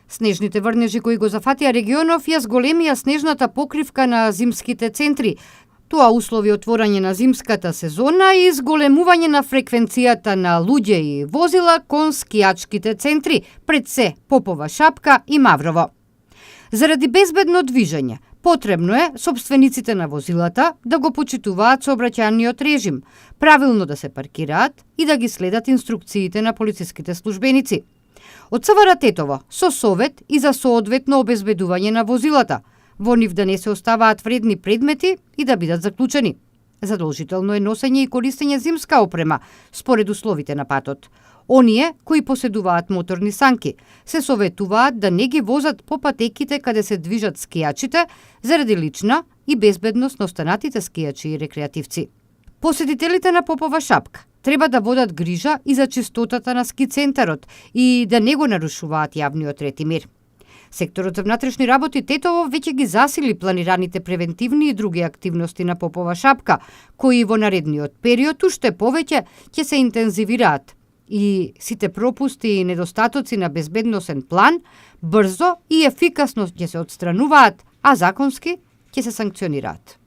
Снежните врнежи кои го зафатија регионов ја зголемија снежната покривка на зимските центри. Тоа услови отворање на зимската сезона и зголемување на фреквенцијата на луѓе и возила кон скијачките центри, пред се Попова Шапка и Маврово. Заради безбедно движење, потребно е собствениците на возилата да го почитуваат сообраќајниот режим, правилно да се паркираат и да ги следат инструкциите на полициските службеници. Од СВР Тетово со совет и за соодветно обезбедување на возилата, во нив да не се оставаат вредни предмети и да бидат заклучени. Задолжително е носење и користење зимска опрема според условите на патот. Оние кои поседуваат моторни санки се советуваат да не ги возат по патеките каде се движат скијачите заради лична и безбедност на останатите скијачи и рекреативци. Посетителите на Попова Шапка треба да водат грижа и за чистотата на ски центарот и да не го нарушуваат јавниот ред и мир. Секторот за внатрешни работи Тетово веќе ги засили планираните превентивни и други активности на Попова Шапка, кои во наредниот период уште повеќе ќе се интензивираат и сите пропусти и недостатоци на безбедносен план брзо и ефикасно ќе се отстрануваат, а законски ќе се санкционираат.